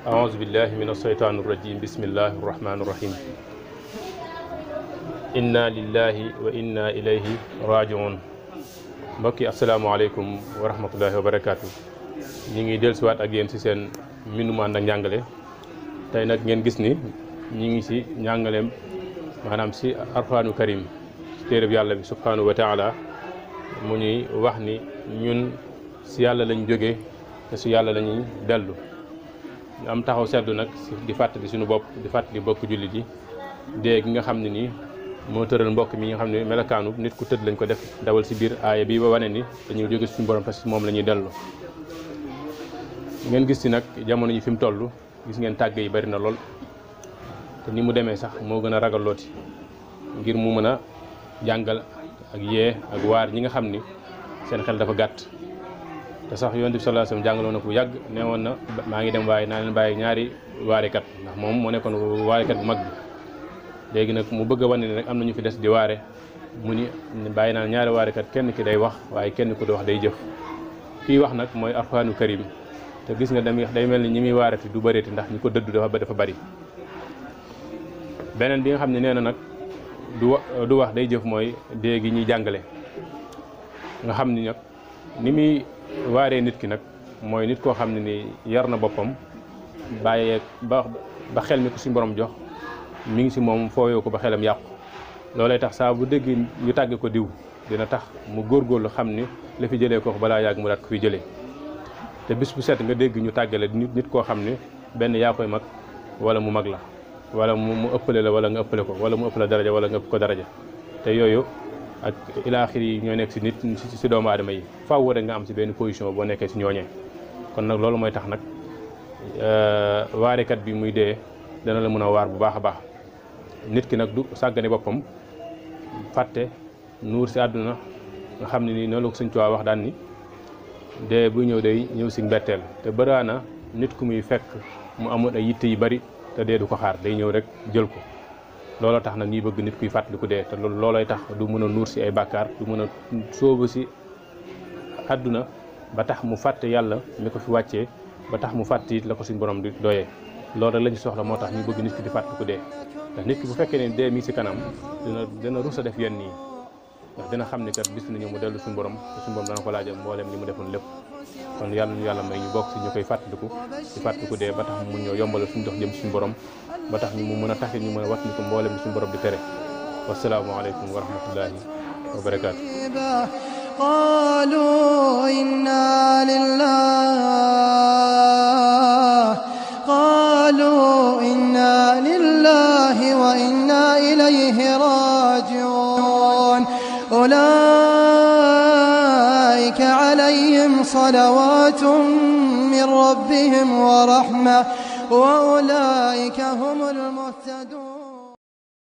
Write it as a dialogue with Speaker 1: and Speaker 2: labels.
Speaker 1: أعوذ بالله من الشيطان الرجيم بسم الله الرحمن الرحيم إنا لله وإنا إليه راجعون mbokki asalaamaaleykum wa rahmatullahi wa barakaatu. ñu ngi dellusiwaat ak yéen ci seen mbindum ànd ak njàngale tey nag ngeen gis ni ñu ngi ci njàngaleem maanaam ci alxuraanu karim ci téereb yàlla bi subhanahu wa taala mu ñuy wax ni ñun ci yàlla lañ jóge te ci yàlla lañuy dellu. ñu am taxaw seddu nag di fàttali suñu bopp di fàttali bokk jullit yi dee gi nga xam ne nii moo tëral mbokk mi nga xam ne melokaanu nit ku tëdd lañ ko def dawal ci biir aaya bi ba wane ni dañuy jóge suñu borom parce que moom la ñuy dellu. ngeen gis ci nag jamono yi fi mu toll gis ngeen tàgg yi bari na lool te ni mu demee sax moo gën a ragallooti ngir mu mën a jàngal ak yee ak waar ñi nga xam ni seen xel dafa gàtt. te sax yonent bi sallallahu alayhi wasallam jàngaloon na ko bu yàgg nee woon na maa ngi dem waaye naa leen bàyyi ñaari waarekat ndax moom moo nekkoon waarekat bu mag bi. léegi nag mu bëgg a wane ne rek am na ñu fi des di waare mu ni bàyyi naa ñaari waarekat kenn ki day wax waaye kenn ku di wax day jëf. kii wax nag mooy alxuraanu karim te gis nga day mel ni ñi muy waarati du bëreeti ndax ñi ko dëddu dafa bari. beneen bi nga xam ne nee na nag du wax day jëf mooy dee gi ñuy jàngale nga xam ni nag ni muy waaree nit ki nag mooy nit koo xam ne ni yar na boppam bàyyee ba xel mi ko suñu borom jox mi ngi ci moom fooyoo ko ba xelam yàqu. loolay tax saa bu dégg ñu tàgge ko diw dina tax mu góorgóorlu xam ni la fi jëlee ko balaa yàgg mu daat ko fi jëlee. te bis bu set nga dégg ñu tàggale nit koo xam ne benn yaa koy mag wala mu mag la wala mu ëppale la wala nga ëppale ko wala mu ëpp la daraja wala nga ëpp ko daraja. te yooyu ak ilaaxir yi ñoo nekk ci nit ci doomu aadama yi faaw rek nga am ci benn position boo nekkee ci ñooñee. kon nag loolu mooy tax nag waarekat bi muy dee dana la mën a waar bu baax a baax. nit ki nag du sàggane boppam fàtte nuur ci àdduna nga xam ne nii noonu la ko Sëñ Tuubaa wax daan ni dee bu ñëw day ñëw ci mbetteel. te bëraana nit ku muy fekk mu amoon ay yitte yu bari te dee du ko xaar day ñëw rek jël ko. looloo tax nag ñuy bëgg nit kuy fàttaliku dee te loolooy tax du mën a nuur ci ay bàkkaar du mën a sóobu ci àdduna ba tax mu fàtte yàlla mi ko fi wàccee ba tax mu fàtte it la ko suñ borom di doyee. loolu rek lañu soxla moo tax ñu bëgg nit ki di fàttaliku dee ndax nit ki bu fekkee ne dee mi ci kanam dina rus a def yenn yi ndax dina xam ne kat bis nañu mu dellu suñu borom te suñu borom dana ko laajal mboolem li mu defoon lépp. kon yàlla ñu yàlla may ñu bokk ci ñu koy fàttaliku di fàttaliku dee ba tax mu ñoo yombalal suñu dox jëm suñu borom ba tax ñu mu mën a taxit ñu mën a wattandiku mboolem suñu borom di tere. wassalaamu aleykum wa rahmatullahi wa barakaatu.
Speaker 2: qaalu inna lillahi wa inna ilayhi raji'un ulaa'ika alayhim salawatun min rabbihim wa rahmah wa ulaa'ika humul muhtadun.